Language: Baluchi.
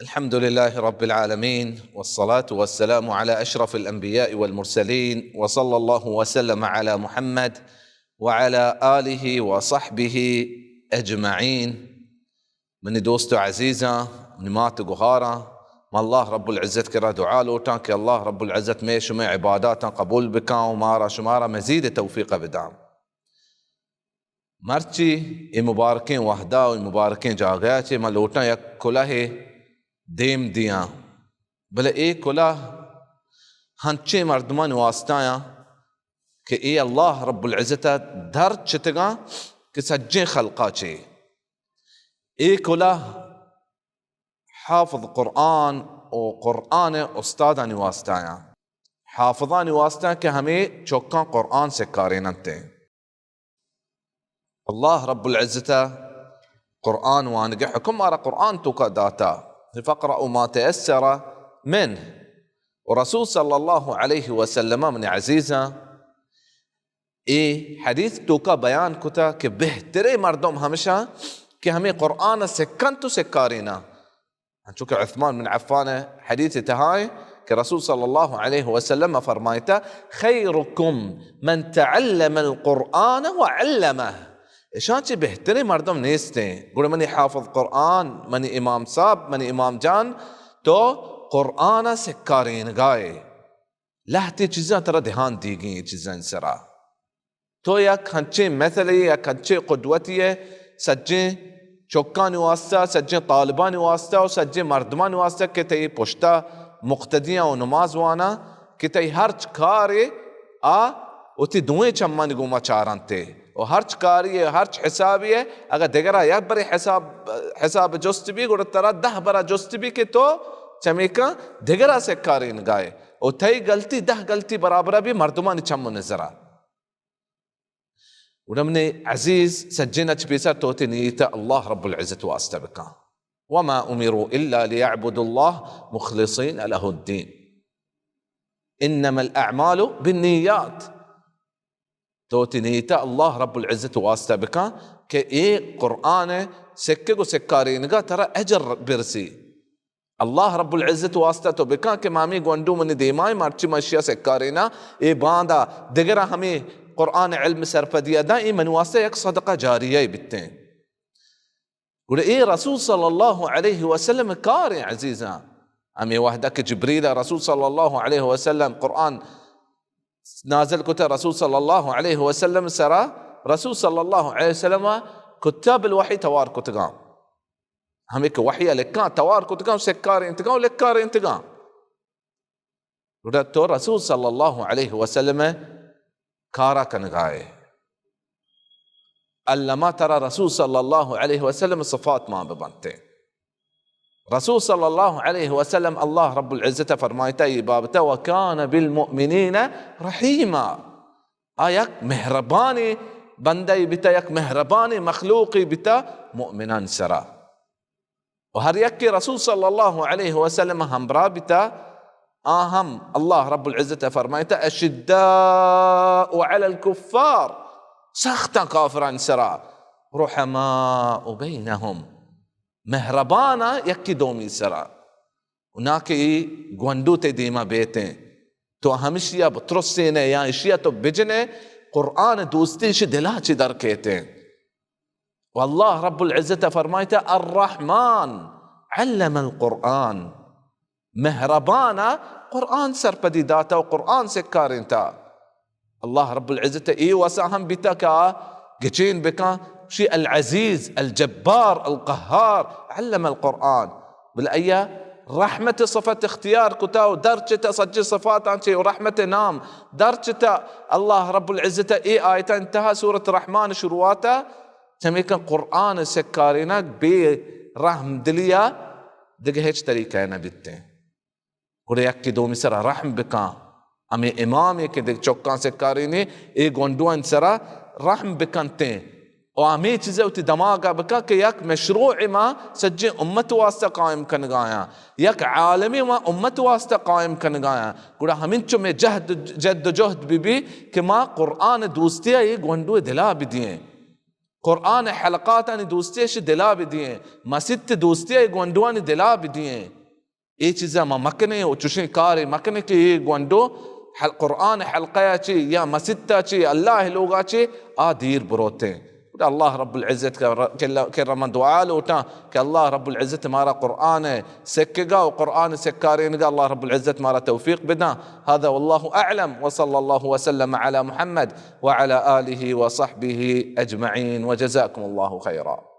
الحمد لله رب العالمين، والصلاة والسلام على أشرف الأنبياء والمرسلين، وصلى الله وسلم على محمد وعلى آله وصحبه أجمعين. منی دوست و عزیزاں، منی مات و گہاراں، من اللہ رب العزت کرا دعا لوٹاں کہ اللہ رب العزت مئے شمئے عباداتاں قبول بکاں و مارا شمارا مزید توفیق بداں۔ مرچی اے مبارکیں وہدا و اے مبارکیں جاگہ چہ من لوٹاں یک کلہے دیم دیاں، بلے اے کلہ ہنچیں مردمانی واسطہ آں کہ اے اللہ رب العزت ء در چتگاں کہ سجیں خلقا چے۔ اے کلہ حافظ قرآن و قرآن استادانی واسطہ آں، حافظانی واسطہ کہ ہمے چکاں قرآن سکاریننت۔ اللہ رب العزت ء قرآن وانگے حکم مارا قرآن توکا داتا، فاقرؤوا ما تيسر منه۔ و رسول صلی اللہ علیہ وسلم، من عزیزاں، اے حدیث توکا بیان کتا کہ بہتریں مردم ہمشاں کہ ہمیں قرآن سکنت و سکارینا۔ انچو کہ عثمان بن عفان حدیث تہائیں کہ رسول صلی اللہ علیہ وسلم فرمائتا، خیرکم من تعلم القرآن وعلمه۔ اشاں چہ بہتریں مردم نیستیں۔ گڑا منی حافظ قرآن، منی امام صاحب، منی امام جان، تو قرآن سکارینگائے۔ لہتے چیزاں ترا دھیان دیگیں اے چیزانی سرا۔ تو یک ہنچیں مثلے، یک ہنچیں قدوتے ئے سجیں چکانی واسطہ، سجیں طالبانی واسطہ و سجیں مردمانی واسطہ کہ تئی پشتا مقتدیاں و نماز واناں کہ تئی ہرچ کارے آ وتی دوئیں چمانی گوما چارنتے و ہرچ کاری ئے، ہرچ حسابی ئے، اگہ دگرا یک برے حساب، حساب جست بی، گڑا ترا دہ برا جست بی کہ تو چمیکاں دگرا سکارینگائے و تئی گلتی دہ گلتی برابرا بی مردمانی چم و نظرا۔ گڑا منی عزیز، سجین اچ پیسر تو وتی نیت اللہ رب العزت واسطہ بکن۔ وما امروا الا ليعبدوا الله مخلصين له الدين، انما الاعمال بالنيات۔ تو وتی نیت اللہ رب العزت واسطہ بکن کہ اے قرآن سکگ و سکارینگا ترا اجر برسی۔ اللہ رب العزت واسطہ تو بکن کہ مامی گونڈو منی دیمائیں، مرچی من اشیا سکارینا، اے باندا دگرا ہمیں قرآن علم سرپدیا داں، اے منی واسطہ یک صدقہ جاریہ بیتیں۔ گڑا اے رسول صلی اللہ علیہ وسلم کاریں عزیزاں۔ ہمیں وحدہ کہ جبریل رسول صلی اللہ علیہ وسلم قرآن نازل کتا رسول صلی اللہ علیہ وسلم سرا، رسول صلی اللہ علیہ وسلم کتاب الوحی توار کتگاں۔ ہمیں کہ وحی لکھاں توار کتگاں، سکار انتگاں و لکار انتگاں۔ گڑا تو رسول صلی اللہ علیہ وسلم کارا کنگائے۔ الما ترا رسول صلی اللہ علیہ وسلم صفات ما ببنتے۔ رسول صلی اللہ علیہ وسلم اللہ رب العزت فرمائتا یہ بابتا، وكان بالمؤمنين رحيما۔ آ یک مہربانی بندہ بیتا، یک مہربانی مخلوقی بیتا مؤمنان سرا۔ و ہر یکے رسول صلی اللہ علیہ وسلم ہمراہ بیتا، آ ہم اللہ رب العزت فرمائتا، اشداء علی الکفار، سختاں کافران سرا، رحماء بینہم، مہربانا یکی دومی سرا۔ و نا کہ اے گونڈو تئی دیما بیتیں، تو ہمشیا بترسینے یا اشیا تو بجنے، قرآن دوستی اشی دلا چی در کیتیں۔ و اللہ رب العزت فرمائتا، الرحمن علم القرآن، مہربانا قرآن سرپدی داتا و قرآن سکارینتا۔ اللہ رب العزت اے وسا ہم بیتا کہ آ گچین بکاں، شی العزیز، الجبار، القہار، علم القرآن۔ بلے ایا رحمت صفت اختیار کتا و درچتا سجے صفاتاں چے و رحمت نام درچتا۔ اللہ رب العزت اے آیتا انتہا سورت رحمان شروعاتا چمیکن قرآن سکارینگ بے رحم دلیا دگہ ہچ طریقہ نہ بیتیں۔ گڑا یکے دومی سرا رحم بکاں۔ ہمے امامے کہ دگہ چکاں سکارینی، اے گونڈوانی سرا رحم بکنتیں۔ و ہمے چیزے وتی دماغا بکاں کہ یک مشروع ما سجیں امت واسطہ قائم کنگایاں، یک عالمے ما امت واسطہ قائم کنگایاں۔ گڑا ہمینچو مے جہد، جد و جہد ببی کہ ما قرآن دوستیا اے گونڈو دلا بدییں۔ قرآن حلقاتانی دوستی اشی دلا بدیئیں، مسیت دوستی ای گونڈوانی دلا بدیئیں۔ اے چیزا ما مکنیں و چوشیں کارے مکنیں کہ اے گونڈو حل-، قرآن حلقہ چی یا مسیت چی، اللہ لوگا چی آ دیر بروتیں۔ اللہ رب العزت کرا من دعا لوٹاں کہ اللہ رب العزت مارا قرآن سکگا و قرآن سکارینگا اللہ رب العزت مارا توفیق بداں۔ هذا والله أعلم، وصلى الله وسلم على محمد وعلى آله وصحبه أجمعين، وجزاكم الله خيرا۔